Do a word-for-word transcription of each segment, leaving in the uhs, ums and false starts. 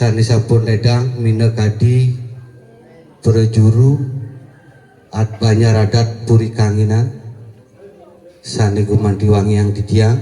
Sané sampun ledang minakadi prajuru ad-, banjar adat Puri Kanginan sané gumanti wangiang titiang.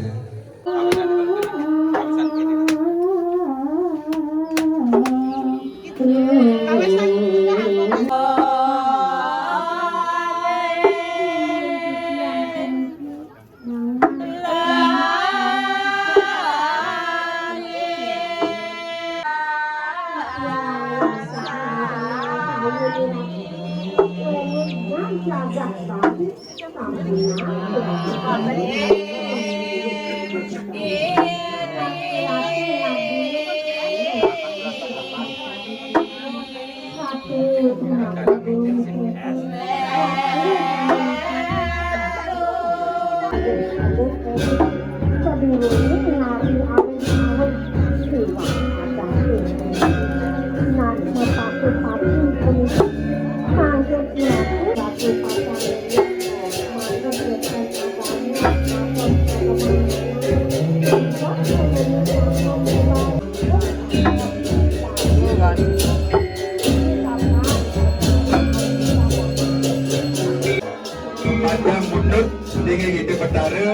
Pacang mundut ring Ida Betara,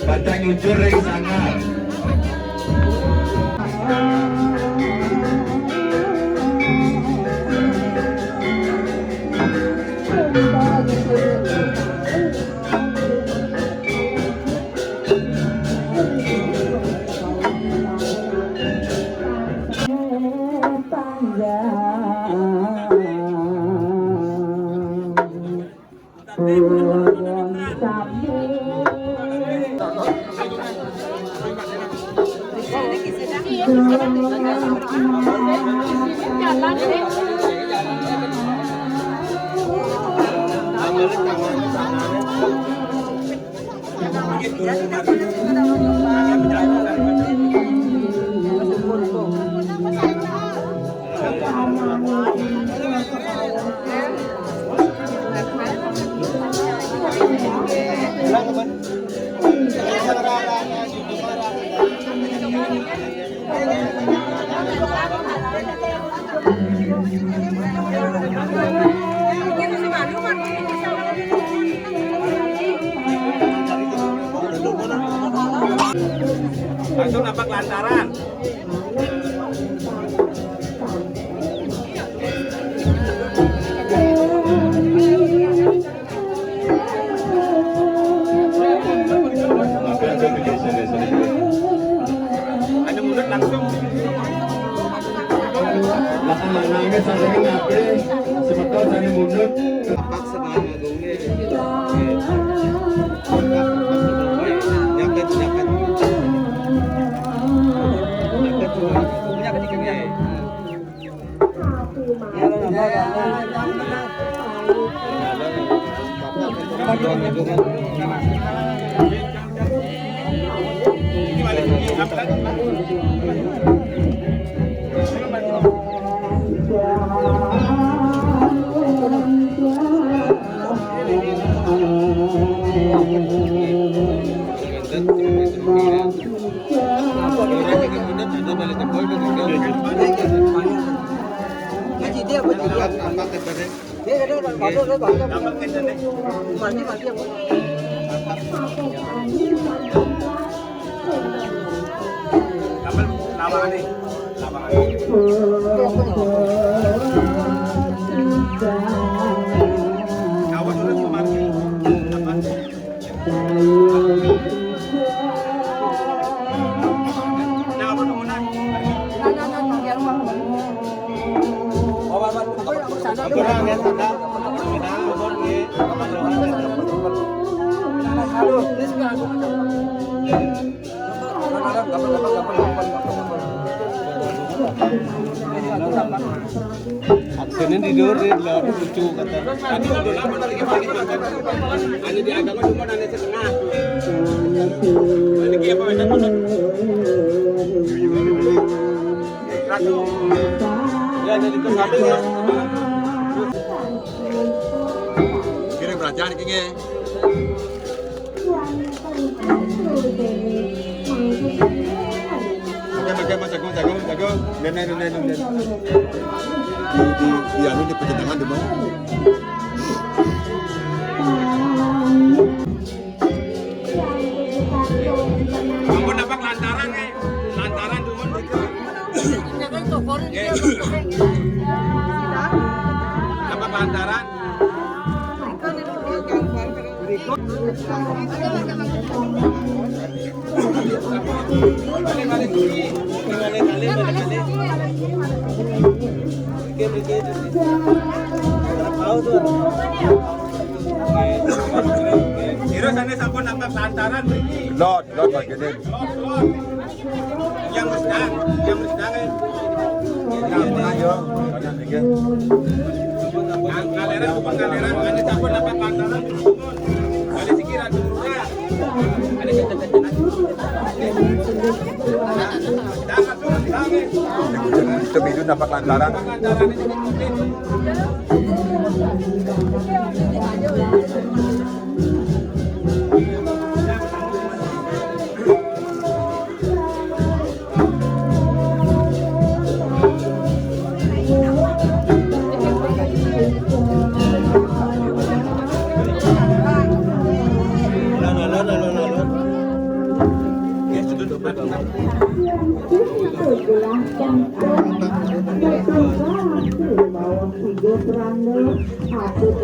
pacang nyujur ring sanggar. Langsung nampak lantaran. Ada mulut langsung. Lah, anak-anaknya saling ngape, semeton saling mulut. Terpaksa banget. Gambar lawangan nih. Lawangan. Kawan dulu, Sumardi. Apa? Aksene di dhuwur, di lor lucu kata. Anu di agama cuma nanya setengah. Ini kayak apa, Mas? Satu. Ya, jadi itu satu ya. Kira belajar iki nggih. Oke, oke, Mas Jagung, Jagung, Jagung. Di, di, di anu, di petenangan di mana? Ampun, apa lantaran, eh? Lantaran dulu, gitu. Nggih. Apa lantaran? Kira sana sampun nampak lantaran mriki. Lot, lot, Pak Gede. Lot, lot. Yang sedang, yang sedang, eh. Yang mana, yo? Yang tiga. Yang kaleran, bukan kaleran, ada sampun nampak lantaran. Ada sikiran, ada. Itu bidu nampak lantaran.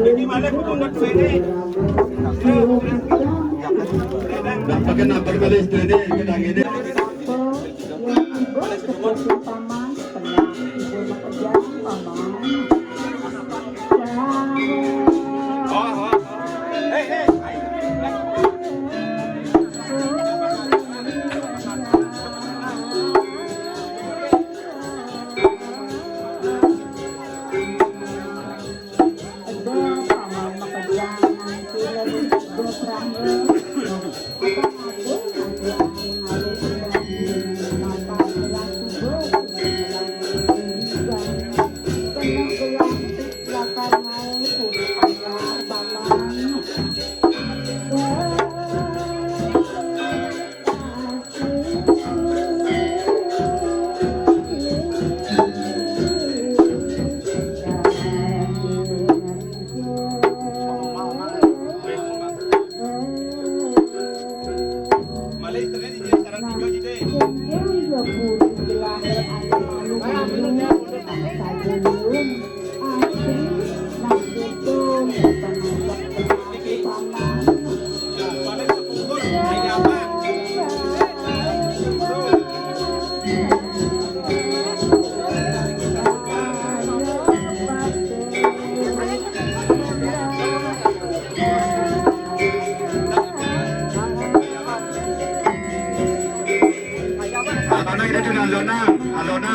Ini malah kemudian sini. Nampakin, nampakin balik sini, kita gini. Alona, kita dulu, Alona. Alona.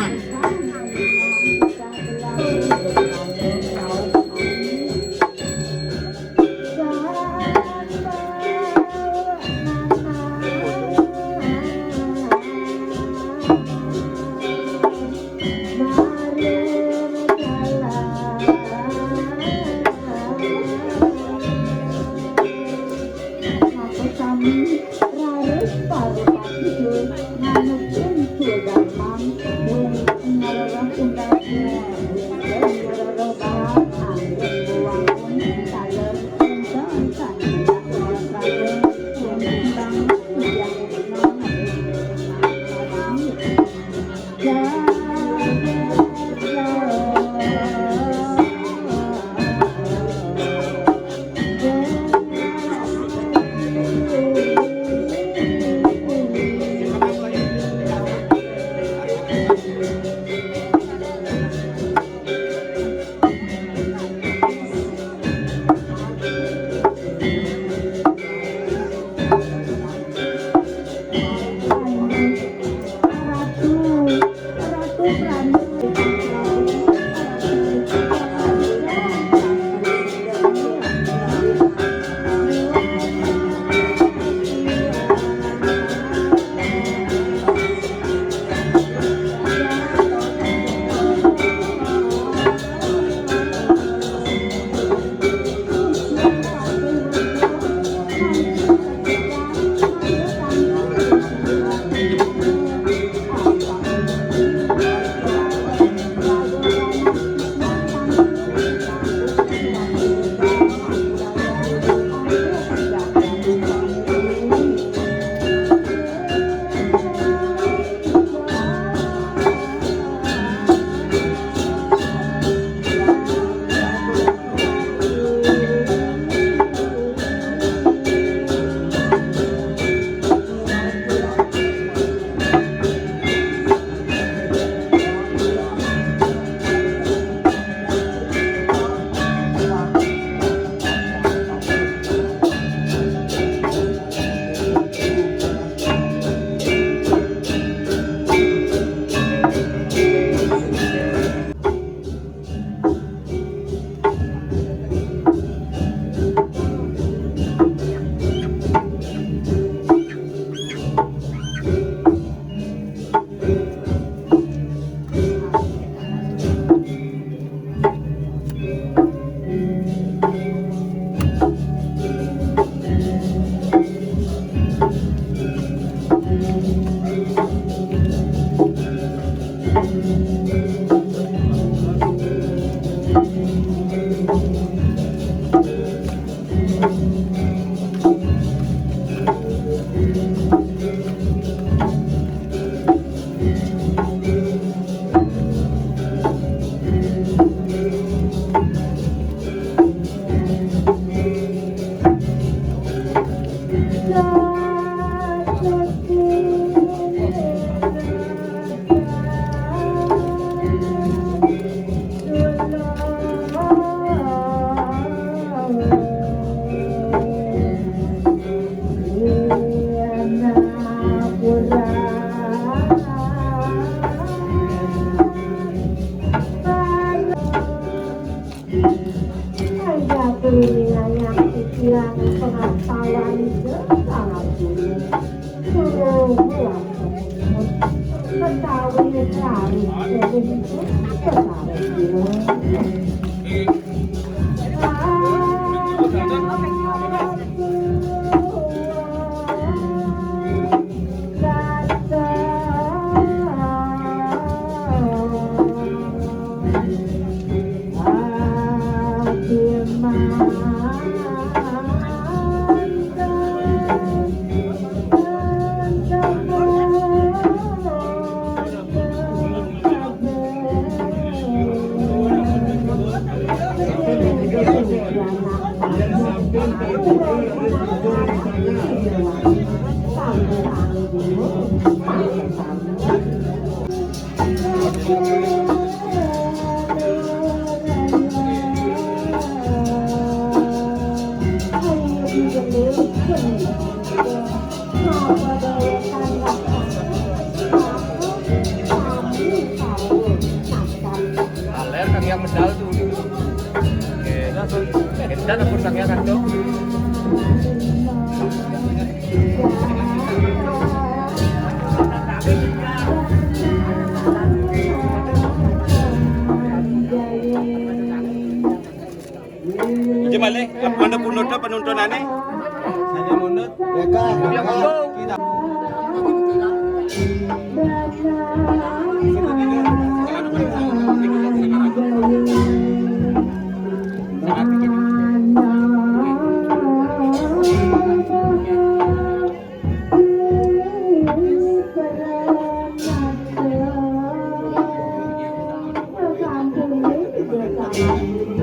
Kaya kuwi ngayak pikiran pengetahuan secara dulu. Suruh pulang ke timur. Betawi lari dari itu ke Sawah. Aler kang yang medal tuh. Oke. Edan aku kang yang kacau. Iki malih, apa ana punut apa nontonane? Saya mundur. Ya, Kak.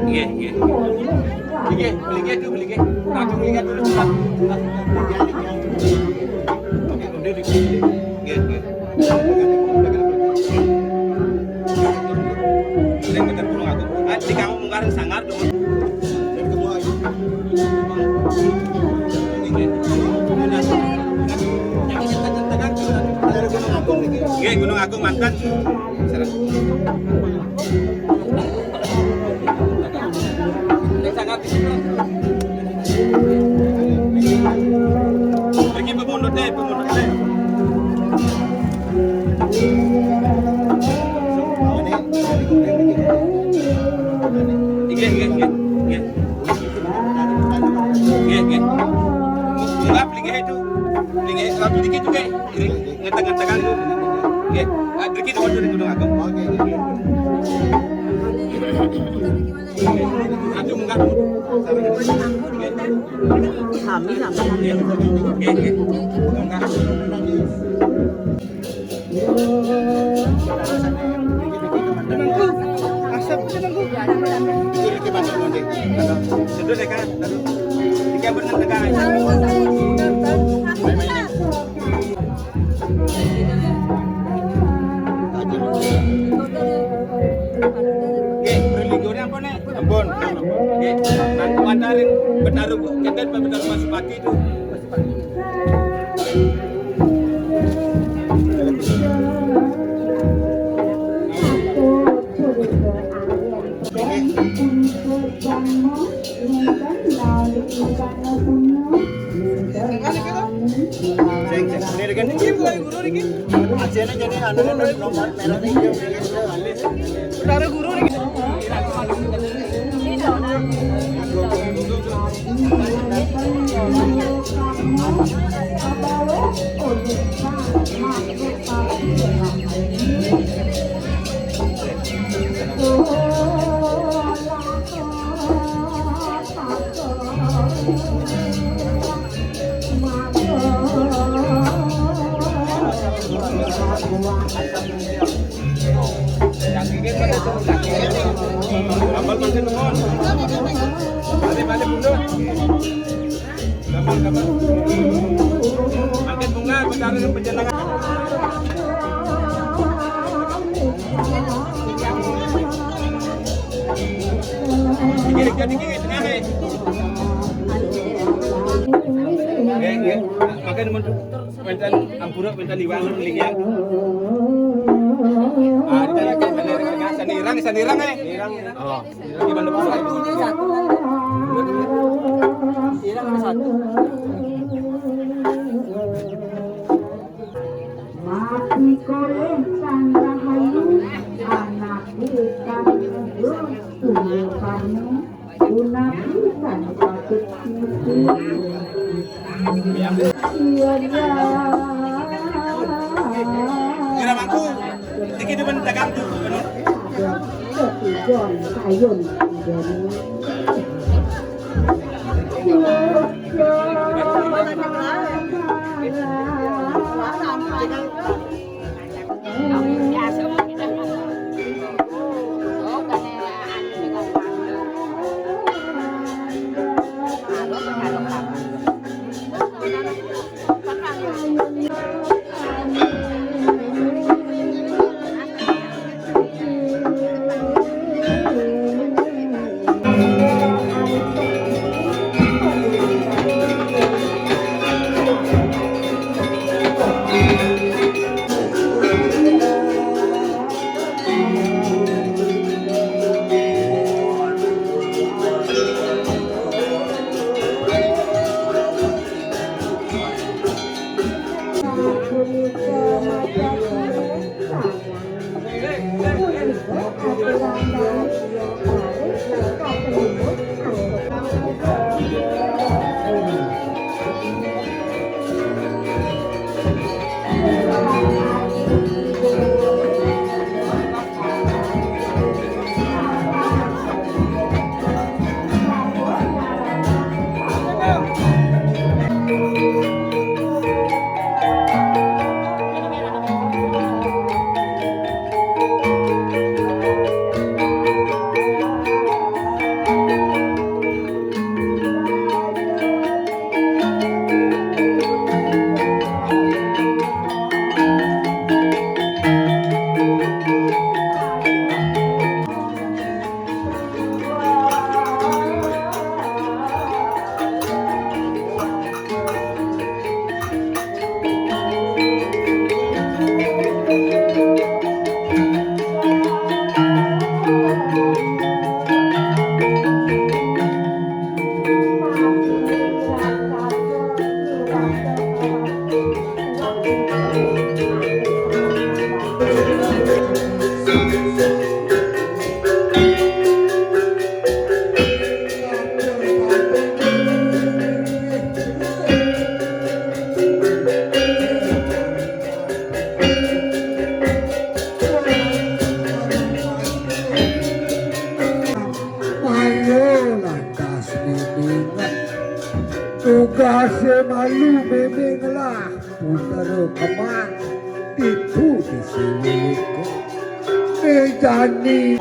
Nggih, nggih. Nggih, mligi dulu, mligi. Ratu mligi dulu, Pak. Nggih, nggih. Sing mboten krungu aku. Ah, iki kamu mungkar sangar, Dong. Nggih, Gunung Agung mantan. Iki pemunute, pemunute. Nggih, nggih, nggih, nggih. Nggih, nggih. Lap, nggih, itu. Nggih, lap, nggih, itu, nggih. Nggih, ngeteng-ngeteng, nggih. Nggih, ah, niki nomor dari Gunung Agung. Oke, nggih. Aduh, munggah. Sami, sami, sami. Nggih, nggih. Munggah. Asap, asap, Bangku. Itu niki masuk, nggih. Sedul ya, Kak. Niki ampun ngetekan. Nggih, berlinggone ampun, Nek. Ampun. Nggih, nang kuwatarin Betara Bu, kenten Betara Pasupati itu. Sing, sing, ini kan. Ajene jadi anu, nomor merah nih, dia. Betara Guru nih. Tambal mangkin nuwun. Balik, balik mundur. Tambal, tambal. Mangkin bunga. Nggih, nggih, nggih, tengah, nggih. Nggih, nggih. Mangke mun wénten amburuh, wénten iwak, linggihan. Ah, nirang, nirang, eh. Oh. Nirang satu. Mati koleh Sang Rahayu, anakku kang Bungsu Karno, punapi kang patut sisi. Iya, iya. Kira mangku, iki demen dagang tuh. Ketijon kayun. Malu lantas miming. Tugasé malu miming lah. Putra Kemang, ditu di sini. Méjani.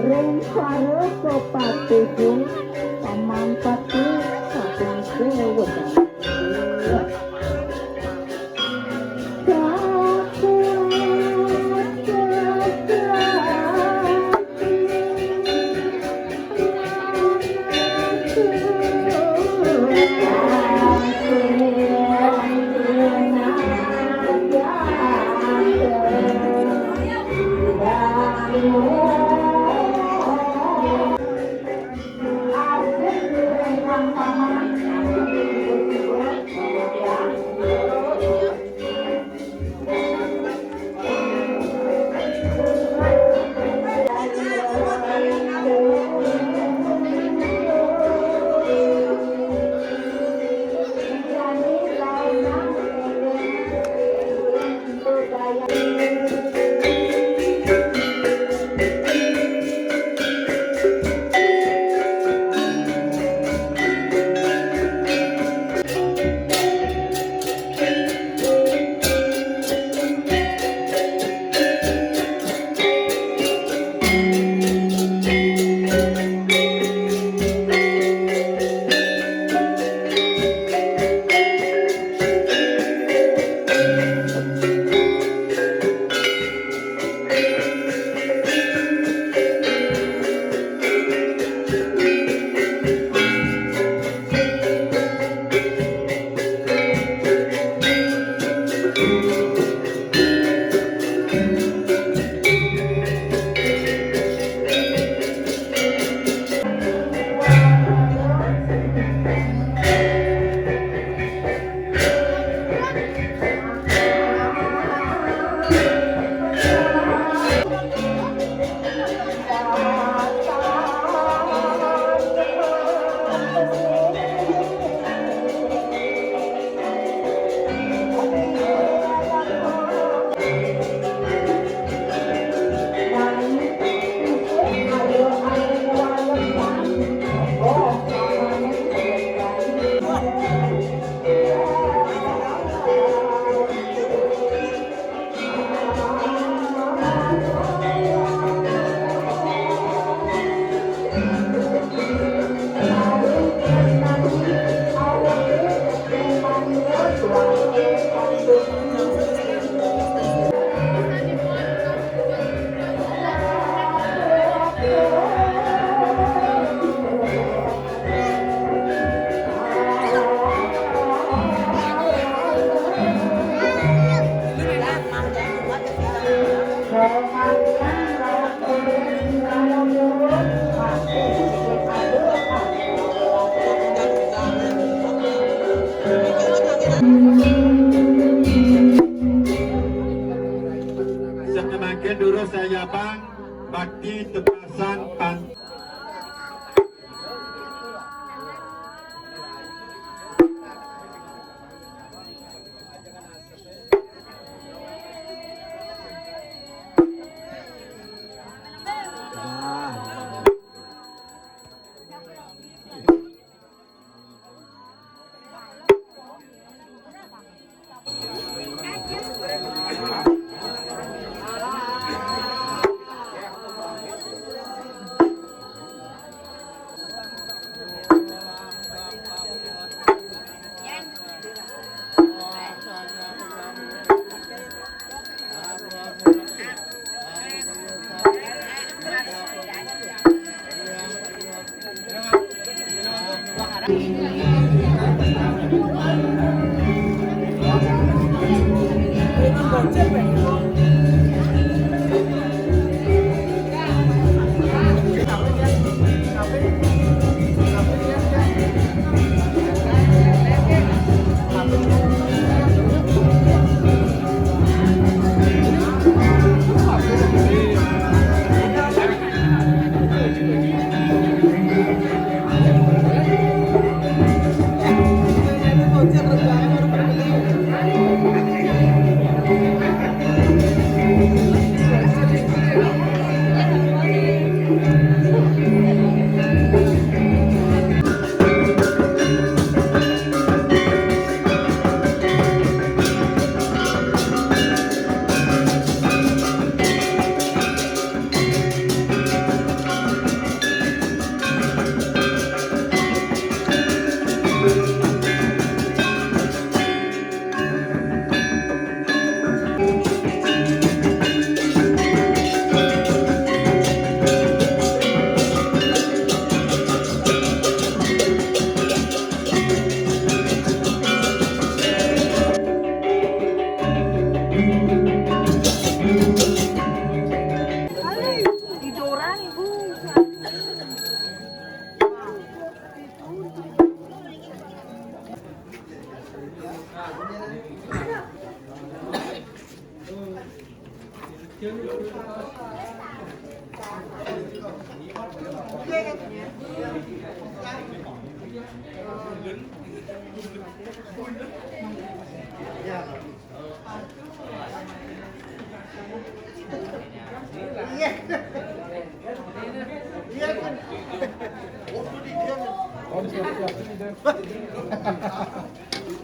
Ring para kepatuju pamangkati saking kéwétan. Saking mangkin durus sayabang bakti tepasan pan.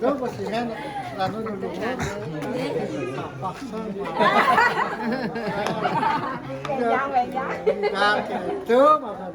Não, você já não, lá no, no, no, Toma, mano.